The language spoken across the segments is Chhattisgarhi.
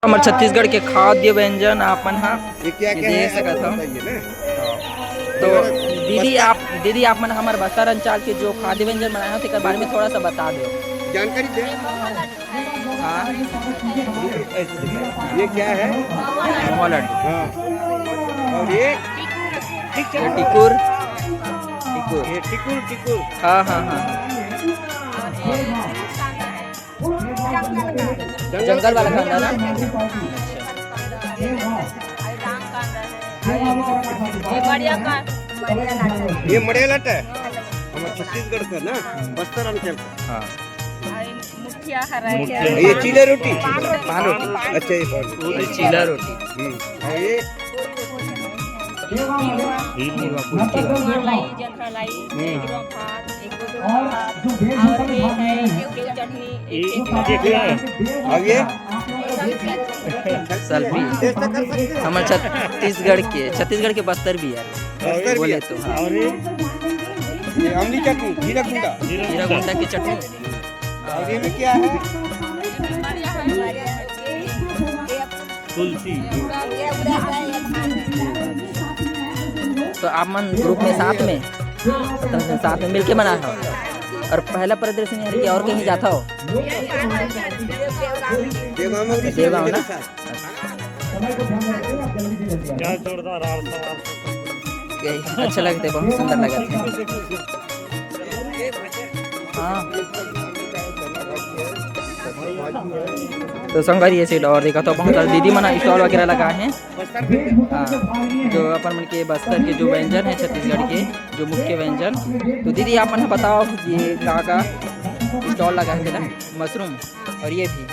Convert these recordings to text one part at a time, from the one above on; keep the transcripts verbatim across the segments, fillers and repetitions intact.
हमर छत्तीसगढ़ के खाद्य व्यंजन आप मन ह ये क्या, ये क्या देख है, सकत हव। बताइए ना। तो ये वाला दीदी, बस्तर आप, दीदी, आप मन हमर बस्तर अंचल के जो खाद्य व्यंजन बनाए हो, तेकर बारे में थोड़ा सा बता दो। जानकारी दे। हाँ। ये क्या है? मोहा लड्डू। हाँ। और ये? ये टिकुर। टिकुर। ये टिकुर, टिकुर। हाँ, हाँ, हाँ। जंगल वाला कांदा ना? ये बढ़िया का। ये मड़िया लाटा है, हमारे छत्तीसगढ़ का ना, बस्तर अंचल का। हाँ। मुखिया हरा है। ये चीला रोटी? पान रोटी। अच्छा, ये पान रोटी। ये चीला रोटी। हम्म। और ये? ये लाई, जखरा लाई, हम्म। एक दो भात, एक दो भात, और ये है, एक चटनी, एक ये क्या है? और ये? सल्फी। हमर छत्तीसगढ़ के, छत्तीसगढ़ के बस्तर भी है। बस्तर भी बोले है। तो, हाँ। और ये? ये अमली चटनी, जीरा गुंडा। जीरा गुंडा की चटनी। और ये में क्या है? तुलसी। तो आप मन group में साथ में, तो साथ में मिलके बनाए हो। और पहला प्रदर्शनी यार कि और कहीं जाता हो? देवगांव में भी देवगांव ना? क्या जोरदार हाल सवाल। यही अच्छा लगते, बहुत सुंदर लगते। हाँ। तो संगवारी, ये side और देखा तो बहुत सारे दीदी मन stall वगैरह लगा है। हाँ, जो अपन मन के बस्तर के जो व्यंजन है छत्तीसगढ़ के, जो मुख्य व्यंजन, तो दीदी आप मन बताओ ये का का stall लगा है ना? मशरूम। और ये भी।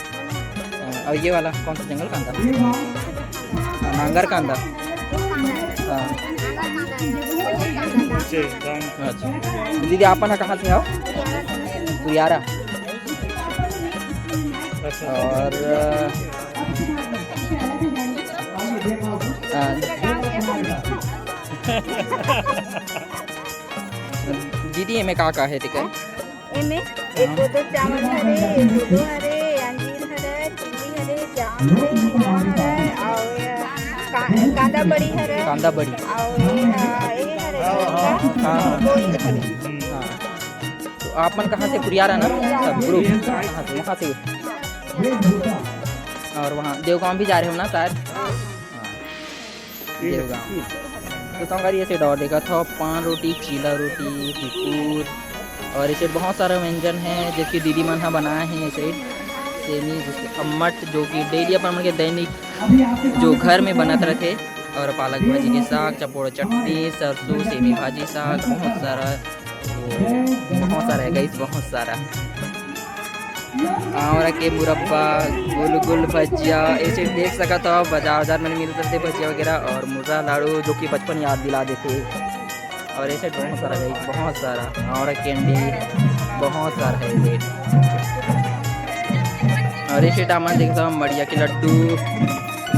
हाँ, और ये वाला कौन सा जंगल कांदा? हाँ, नांगर कांदा। हाँ। अच्छा। दीदी, आप मन कहाँ से आओ? पुरियारा। और, अ, अ, दीदी, एमे का का है तेकर? एमे एक कोदो चावल हरे, दूधो हरे, अंजीर हरे, चीनी हरे, जाम हरे, अनार हरे, अउ ये का-, कांदा बड़ी हरे, कांदा बड़ी। अउ ये ह-, ये हरे, हाँ, हाँ। बोरी हरे। हाँ। तो आप मन कहाँ से? पुरियारा ना? सब group? कहाँ से? वहाँ से। और वहाँ देवगांव भी जा रहे हो ना शायद? हाँ। देवगांव। तो संगवारी, ये side और देखत हो, पान रोटी, चीला रोटी, टिकुर, और ये side बहुत सारा व्यंजन है, जो कि दीदी मन ह बनाए हैं। ये side सेमी, जैसे अम्मट, जो कि daily अपन मन के दैनिक जो घर में बनत रथे, और पालक भाजी के साग, चपोड़ा चटनी, सरसों, सेमी भाजी, साग, बहुत सारा, बहुत सारा है guys, बहुत सारा। आंवरा के मुरब्बा, गुलगुल भजिया, ये side देख सकत हो, बाजार, बाजार में मिलत रथे भजिया वगैरह, और मुर्रा लाड़ू, जो कि बचपन याद दिला देथे। और ये side बहुत सारा guys, बहुत सारा आंवरा candy, बहुत सारा है ये side। और ये side आप मन देख सकत हो, मड़िया के लड्डू,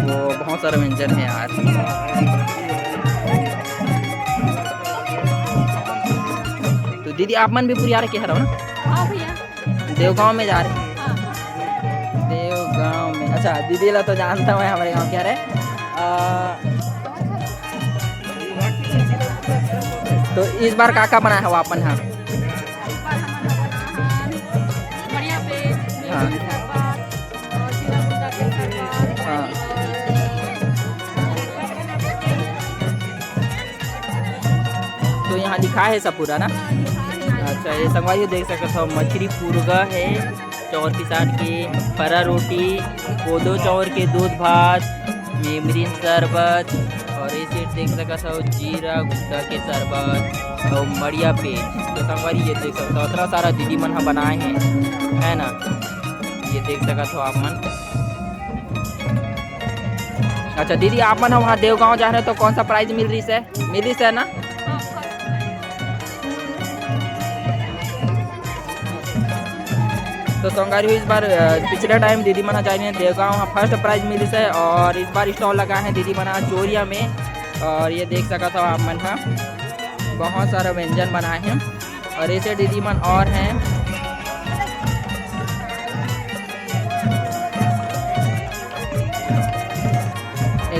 वो बहुत सारा व्यंजन है यार। तो दीदी, आप मन भी पुरियारा के हरव ना? हाँ भैया। देवगांव में जा रहे हैं। हाँ। देवगांव में, अच्छा, दीदी ला तो जानता हूँ मैं, हमारे गांव के हरे। अ, तो इस बार का का बनाए हव आप मन ह? बढ़िया पे, हाँ। और जीरा गुंडा के सरबत। हाँ। तो यहाँ लिखा है सब पूरा ना? अच्छा, ये संगवारी देख सकत हो, मछरी पुरगा है, चाउर पिसान के, फरा रोटी, कोदो चाउर के दूध भात, मेमरिन शरबत, और ये side देख सकत हो जीरा गुंडा के शरबत और मड़िया पेज। तो संगवारी ये देख सकत हो, इतना सारा दीदी मन ह बनाए हैं, है ना? ये देख सकत हो आप मन। अच्छा दीदी, आप मन ह वहाँ देवगांव जा रहे हो तो कौन सा prize मिल रही है? मिली से ना? तो संगवारी हो, इस बार, अ, पिछले time दीदी मन ह जाए रहे देवगांव, वहाँ first prize मिली से, और इस बार stall लगा है दीदी मन ह चोरिया में, और ये देख सकत हो आप मन ह बहुत सारा व्यंजन बनाए हैं, और ऐसे दीदी मन और हैं।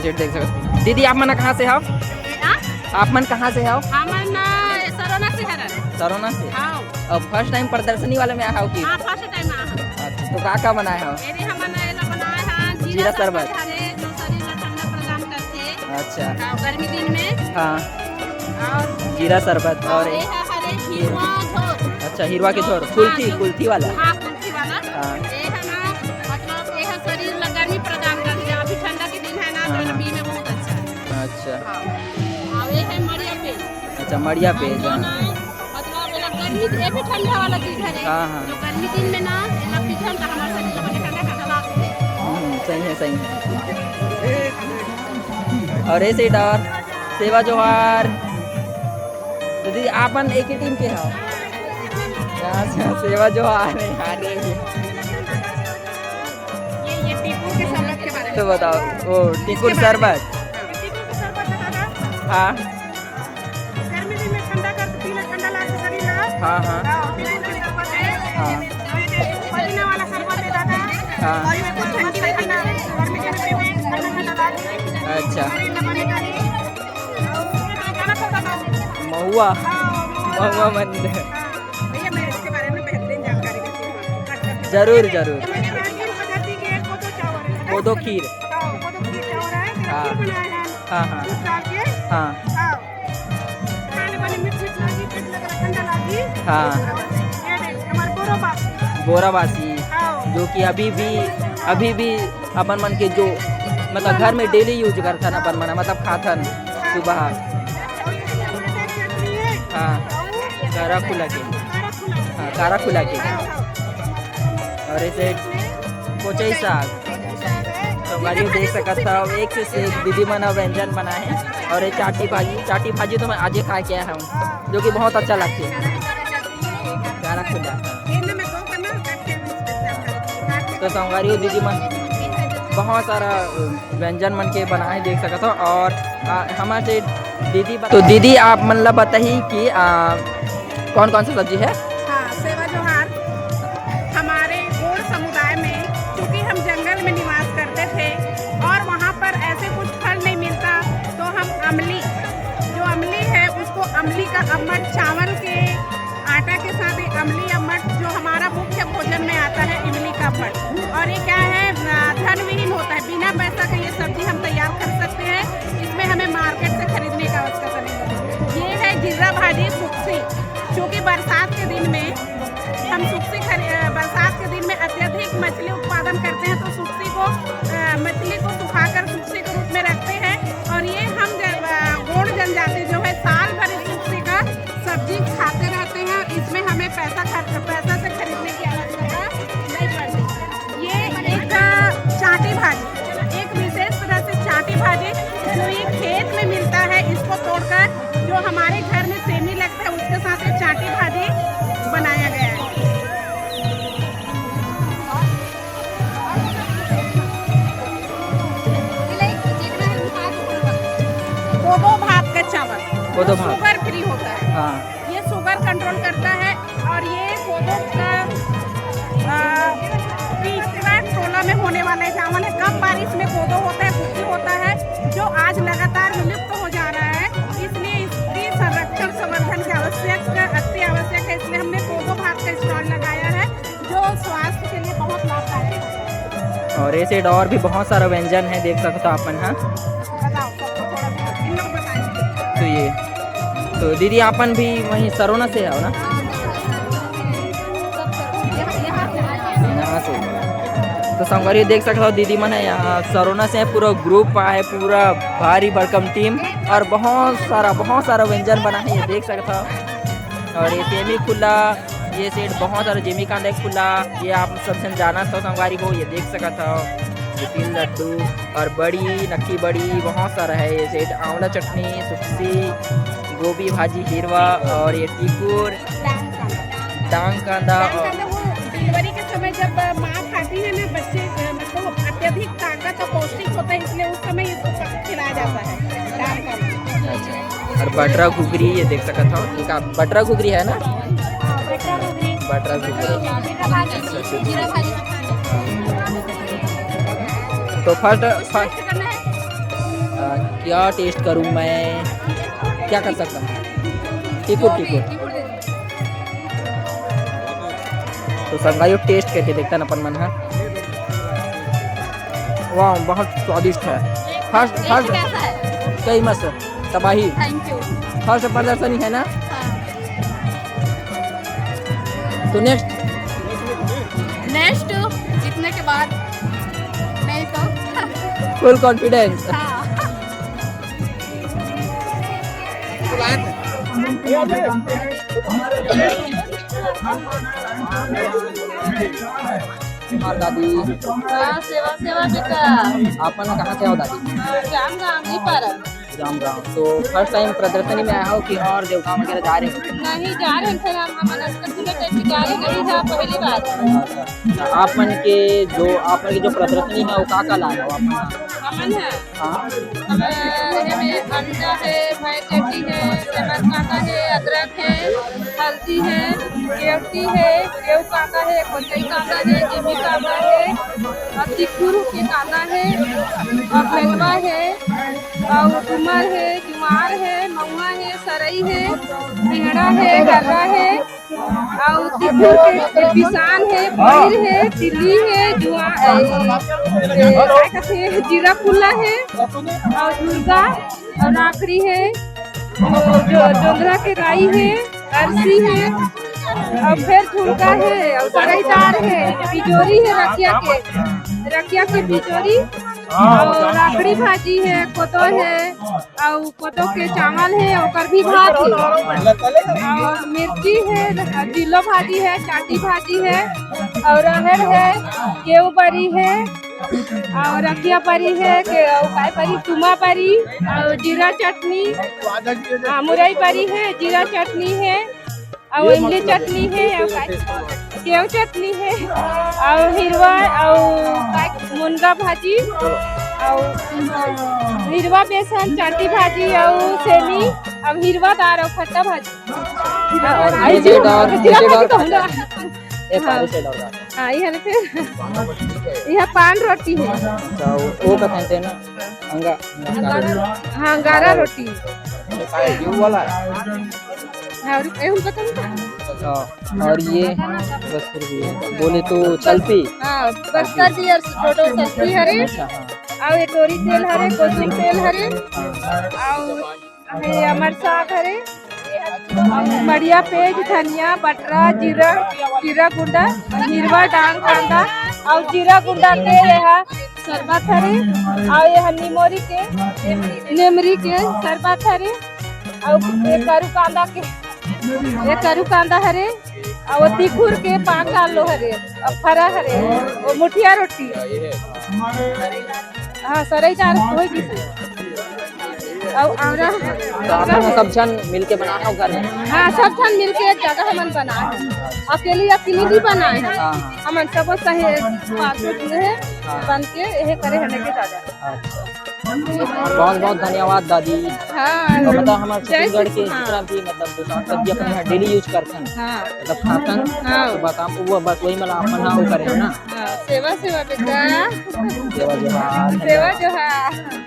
सेट देख सकत। दीदी, आप मन कहाँ से हव? हाँ? आप मन कहाँ से हव? हमन, अ, सरोना से हरन। सरोना से? हाँ। अउ फर्स्ट टाइम प्रदर्शनी वाले में आए हव कि? हाँ, फर्स्ट टाइम आए हन। अच्छा, तो का का बनाए हव? एदे हमन एला बनाए हन, जीरा जीरा शरबत। शरबत हरे, जो शरीर ला ठंडा प्रदान करथे। अच्छा। हाँ, गर्मी दिन में। हाँ। और जीरा शरबत और और ये है हरे हिरवा झोर। अच्छा, हिरवा के झोर, हाँ, कुल्फी, जो कुल्फी वाला। हाँ, कुल्फी वाला। हाँ। ये है ना, मतलब, ये है शरीर ला गर्मी प्रदान करथे। अभी ठंडा के दिन है ना, हाँ, तो हाँ। पी में बहुत अच्छा है। अच्छा। हाँ। और ये है मड़िया पेज। अच्छा, मड़िया हाँ, पेज, जो हाँ। ना, मतलब, ये गर्मी, ये भी ठंडा वाला चीज है। हाँ, हाँ। जो गर्मी दिन में ना, ये पीथन तो हमारे शरीर को ठंडा ठंडा लागथे। हम्म, सही है, सही है। और ऐसे ही डर, सेवा जोहार। तो दीदी, आप मन एक ही टीम के हो? यहाँ से सेवा जोहार है, यहाँ रे। ये, ये टीकू के शरबत के बारे में। तो बताओ, वो टीकू इसके बारे में। शरबत। हाँ, टीकू के शरबत है दादा। हाँ। गर्मी दिन में ठंडा कर पीला, ठंडा लागथे शरीर ला। हाँ, हाँ। हाँ, टीकू के शरबत है। हाँ। पुदीना वाला शरबत है दादा। हाँ। और ये कुछ ठंडी में ठंडा, गर्मी के दिन में ठंडा ठंडा लागथे। अच्छा। शरीर ला बने करे। महुआ। हाँ, महुआ। महुआ मंदिर। हाँ, भैया, मैं इसके बारे में बेहतरीन जानकारी देती हूँ आपको, कट करके जरूर, बताइए। जरूर। ये मेरे बहन की पद्धति के कोदो चावल है, कोदो खीर। हाँ, कोदो खीर चावल है, हाँ। खीर बनाए हैं। हाँ, हाँ। दूध डाल के। हाँ। हाँ। खाने वाले मीठ मीठ लागी, पेट लग रहा, ठंडा लागी। हाँ। ये देख, हमारे बोरा बासी। बोरा बासी, हाँ। जो कि अभी भी, अभी भी अपन मन के जो, मतलब, घर में डेली यूज करथन अपन मन, मतलब, खाथन सुबह। हाँ, कारा खुला के। हाँ, कारा खुला के। और ऐसे कोचई साग। संगवारी हो देख सकत हव, एक से एक दीदी मन ह व्यंजन बनाए हे। और ये चाटी भाजी, चाटी भाजी तो मैं आजे खा के आया हूँ, जो कि बहुत अच्छा लगथे। कारा खुला। तो संगवारी हो, दीदी मन बहुत सारा, अ, व्यंजन मन के बनाए देख सकत हो। और, अ, हमर से दीदी ब-, तो दीदी, आप मन ला बताही कि, अ, कौन कौन सी सब्जी है? हाँ, सेवा जोहार। हमारे गोंड समुदाय में, चूंकि हम जंगल में निवास करते थे और वहाँ पर ऐसे कुछ फल नहीं मिलता, तो हम अमली, जो अमली है, उसको, अमली का अम्मट, चावल के आटा के साथ ये अमली अम्मट, जो हमारा मुख्य भोजन में आता है, इमली का अम्मट। और ये क्या है, अ, धन विहीन होता है, बिना पैसा के ये सब्जी हम तैयार कर सकते हैं, इसमें हमें मार्केट से खरीदने का आवश्यकता नहीं है। ये है जिर्रा भाजी सुक्सी, क्योंकि बरसात के दिन में हम सुक्सी खरी-, अ, बरसात के दिन में अत्यधिक मछली उत्पादन करते हैं, तो सुक्सी को, अ, मछली को सुखाकर सुक्सी के रूप में रखते हैं। और ये हम जन-, अ, गोंड जनजाति जो है, साल भर इस सुक्सी का सब्जी खाते रहते हैं। इसमें हमें पैसा खर्च, पैसा से खरीदने की आवश्यकता नहीं पड़ती। ये एक, अ, चाटी भाजी, एक विशेष तरह से चाटी भाजी, जो ये खेत में मिलता है, इसको तोड़कर जो हमारे घर में सेमी लगता है, उसके साथ ये चाटी भाजी बनाया गया है। कोदो भात का चावल, कोदो भात। शुगर फ्री होता है। हाँ। ये शुगर कंट्रोल करता है। और ये कोदो का, अ, तीसरा टोला में होने वाला ये चावल है। कम बारिश में कोदो होता है, कुट्टी होता है, जो आज लगातार विलुप्त हो जा रहा है, इसलिए इसकी संरक्षण संवर्धन की आवश्यक, अति आवश्यक है, इसलिए हमने कोदो भात का स्टॉल लगाया है, जो स्वास्थ्य के लिए बहुत लाभदायक है। और ऐसे और भी बहुत सारा व्यंजन है, देख सकते हो आप मन, हाँ। बताओ, सबको थोड़ा सा इन लोग बताएंगे। तो ये, तो दीदी, आपन भी वहीं सरोना से हो ना? यहाँ से। तो संगवारी देख सकते हो, दीदी मन है यहाँ सरोना से, पूरा ग्रुप आए, पूरा भारी भरकम टीम, और बहुत सारा, बहुत सारा व्यंजन बना है, ये देख सकते हो। और ये सेमी खुला, ये सेट बहुत सारा जेमी कांदा खुला, ये आप सब झन जानत हो संगवारी हो, ये देख सकत हो, ये तिल लड्डू और बड़ी, नक्की बड़ी, बहुत सारा है ये सेट। आंवला चटनी, सुक्सी, गोभी भाजी, हिरवा और ये टिकुर, डांग कांदा। डांग कांदा डांग और कांदा वो डिलीवरी के समय जब माँ खाती है ना, बच्चे, मतलब, अत्यधिक ताकत और पौष्टिक होता है, इसलिए उस समय इसको खिलाया जाता है डांग कांदा। अच्छा। और बटरा घुघरी, ये देख सकत हो, ये का बटरा घुघरी है ना? हाँ, बटरा घुघरी। बटरा घुघरी। जीरा भाजी, जीरा भाजी। तो फर्स्ट, फर्स्ट करना है। क्या टेस्ट करूँ मैं, क्या कर सकता हूँ? टिकुर, टिकुर। तो संगाइयो, टेस्ट करके देखथन अपन मन ह। वाह, बहुत स्वादिष्ट है। फर्स्ट, फर्स्ट कैसा है? सही मस्त, तबाही। Thank you. फर्स्ट प्रदर्शनी है ना? हाँ। तो नेक्स्ट, नेक्स्ट जीतने के बाद नहीं तो फुल कॉन्फिडेंस। हाँ। हाँ, दादी। हाँ, सेवा, सेवा बेटा। आप मन कहाँ से हो, दादी? जाम गाँव, नहीं पारा। जाम गाँव। तो फर्स्ट टाइम प्रदर्शनी में आए हो कि और देवगांव वगैरह जा रहे हो? नहीं, जा रहे हैं, फिर हम, हम अस्कत में कहीं जा रहे नहीं था, पहली बार। अच्छा, आप मन के जो, आप मन के जो प्रदर्शनी है, वो का का लाए हो आप मन? हमन है। हाँ। हमर एमे अंडा है, भैंस चट्टी है, सेमर कांदा है, अदरक है, हल्दी है, केवटी है, केव कांदा है, कोचई कांदा है, जिमी कांदा है, और तिखुर के कांदा है, और भेलवा है, और कुमर है, जुआर है, महुआ है, सरई है, भेड़ा है, हर्रा है, अउ तिखुर के पिसान हे, पनीर हे, तिल्ली हे, जुआ-, ए, ए, का कथे, जीरा फुल्ला हे, अउ झुरका, अउ राखड़ी हे, अउ जो, जोंधरा के राई हे, अरसी हे, अउ फेर झुरका हे, अउ सरईदार हे, बिजोरी हे रखिया के, रखिया के बिजोरी, अउ राखड़ी भाजी हे, कोदो हे, अउ कोदो के चावल हे, ओकर भी भात हे। अउ मिर्ची हे, जिलो भाजी हे, चाटी भाजी हे, अउ रहर हे, केव बरी हे, अउ रखिया बरी हे, के-, अउ काय बरी, तुमा बरी, अउ जीरा चटनी, आ, मुरई बरी हे, जीरा चटनी हे। अउ इमली चटनी हे, अउ का, केव चटनी हे, अउ हिरवा, अउ का, मुनगा भाजी, अउ हिरवा बेसन, चाटी भाजी, अउ सेमी, अउ हिरवा दार, अउ खट्टा भाजी। अउ ये अउ side और, जीरा ये side भाजी और तो खट्टा हम है। ये हाँ। पानी side और का। हाँ, ये है ना फिर। ये पान रोटी है। अच्छा, वो, वो का कहते हैं ना? अंगा-, अंगारा। हाँ, अंगारा रोटी। ये वाला है। हाँ, और, ए, हम पता नहीं। अच्छा, और ये बस फिर भी बोले तो चलपी। हाँ, बस्तर beer, टोटो चलपी हरे। अच्छा, हाँ। अउ ये टोरी तेल हरे, कोसुम तेल हरे। अउ ये अमर साग हरे। मड़िया पेज, धनिया, बटरा, जीरा, जीरा गुंडा, हिरवा डांग कांदा अउ जीरा गुंडा के एहा शरबत हरे, अउ एहा निमोरी के, नेमरी के शरबत हरे, अउ ए करू कांदा के, ए करू कांदा हरे, अउ तिखुर के पाक डालो हरे, अउ फरा हरे, अउ मुठिया रोटी। हाँ, सरई दार होई गिस। अउ आंवरा। तो आप मन सब झन मिलके बनाए हो घर में? हाँ, सब झन मिलके एक जगह हमन बनाए हन। अकेली, अकेली नहीं बनाए हन। हाँ, हाँ। हमन सबो सहे पाँचों जुड़े हैं, हाँ। बन के यही करे हने के दादा। अच्छा। बहुत बहुत धन्यवाद दादी। हाँ। तो मतलब हमर जय छत्तीसगढ़ श्री के हाँ। जितना भी मतलब जो साग सब्जी अपन यहाँ daily use करथन, हाँ। मतलब खाथन, हाँ। तो बस आप वो, बस वही मतलब आप मन हाँ वो करे हो ना। हाँ, सेवा, सेवा बेटा। सेवा जोहार। सेवा जोहार।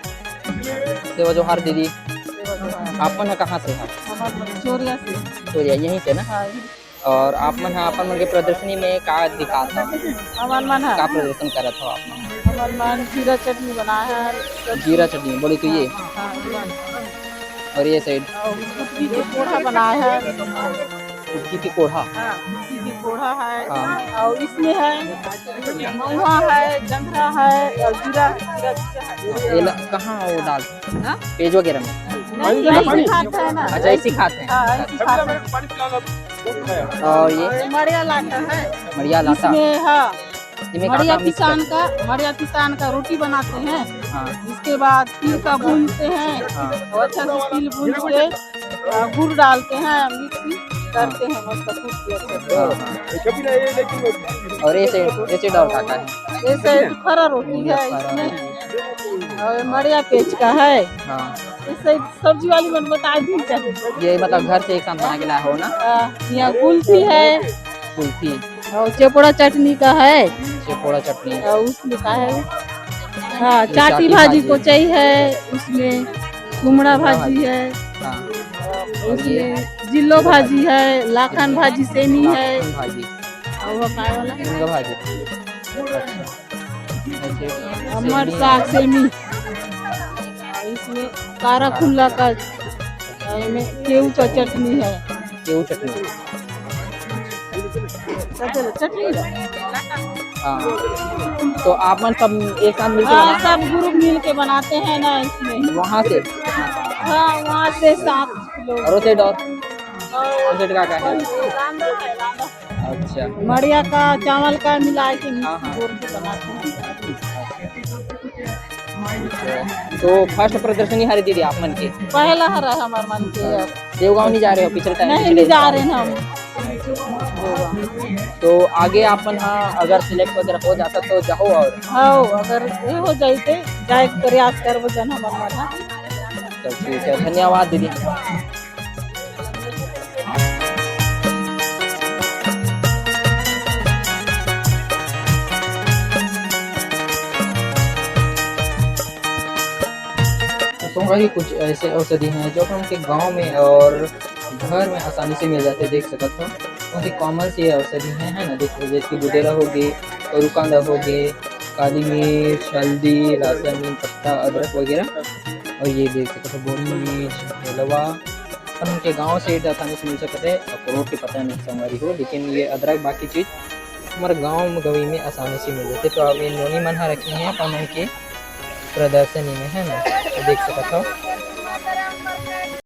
सेवा जोहार दीदी। सेवा जोहार। आप मन ह कहाँ से ह? हमर चोरिया से। चोरिया, यहीं से ना? हाँ, यहीं। और आप मन ह अपन मन के प्रदर्शनी में का दिखात हव? हमर मन ह? का प्रदर्शन करत हव आप मन? हमर मन जीरा चटनी बनाए हे। जीरा चटनी, बोले तो ये? हाँ, हाँ, हाँ। और ये side? और कुटकी के कोढ़ा बनाए हे। कुटकी के कोढ़ा? हाँ, कुटकी के कोढ़ा है। हाँ। और इसमें है, महुआ है, जंगरा है और जीरा, जीरा, जीरा है। ये ला-, कहाँ वो डाल? हाँ? पेज वगैरह में? नहीं, ऐसे खाते हैं ना। अच्छा, ऐसे खाते हैं। हाँ, ऐसे खाते हैं। और ये? मड़िया लाटा है। मड़िया लाटा? इसमें, हाँ। इसमें का मड़िया का mix पिसान करते हैं? का, मड़िया पिसान का रोटी बनाते हैं। हाँ। उसके बाद तिल का भूनते हैं। हाँ। और अच्छा से तिल भून के, आ, गुड़ डालते हैं, mix करते हैं, मस्त कूट के अच्छे से। हाँ, हाँ। और ऐसे, ऐसे डाल का है? ऐसे फरा रोटी है फरा इसमें। रोटी। और मड़िया पेज का है। हाँ। ऐसे सब्जी वाली मन बता दी चाहिए। ये मतलब घर से एक साथ बना के लाए हो ना? हाँ, यहाँ कुल्फी है। कुल्फी। और चेपड़ा चटनी का है। चेपड़ा चटनी। और उसमें का है? हाँ, चाटी भाजी, कोचई है, उसमें कुमड़ा भाजी है, हाँ। उसमें जिल्लो भाजी है, लाखन भाजी, सेमी है। लाखन भाजी। और वो काय वाला? झींगा भाजी। अच्छा। ऐसे अमर सेमी। साग, सेमी। और इसमें कारा कुल्ला का, और इसमें केऊ का चटनी है। केऊ चटनी। चटनी। हाँ। तो आप मन सब एक साथ मिलके हाँ, बनाते हैं? सब group मिल के बनाते हैं ना इसमें। वहाँ से? हाँ, वहाँ से सात लोग। और उसे डॉ-, और उसे का, का है? अच्छा। मड़िया का, चावल का मिला के हाँ, हाँ। घोर के बनाते हैं। तो first प्रदर्शनी हरे दीदी आप मन के? पहला हरा हमर मन के। हाँ। देवगांव नहीं जा रहे हो पिछले time? नहीं, पिछले नहीं जा साल। रहे हैं हम। तो आगे आप मन हा अगर select वगैरह हो जाता तो जाओ और? हाँ, अगर ये हो जाते, जाए के प्रयास करबो जन हमर मन हा। तो ठीक है, धन्यवाद दीदी। तो संगवारी, कुछ ऐसे औषधि हैं जो अपन के गांव में और घर में आसानी से मिल जाते, देख सकत हो। बहुत ही common सी औषधि है, है ना। देख सकते हो, जैसे कि बुदेला हो गए, करू कांदा हो गए, काली मिर्च, हल्दी, लहसुन, नीम पत्ता, अदरक वगैरह। और ये देख सकते हो, बोरी मिर्च, हेलवा, अपन के गांव से आसानी से मिल सकते हैं। अखरोट के पता नहीं संगवारी हो, लेकिन ये अदरक, बाकी चीज हमारे गांव में, गंवई में आसानी से मिल जाते। तो अब ये नोनी मन हा रखी हैं अपन मन के प्रदर्शनी में, है ना, तो देख सकत हो।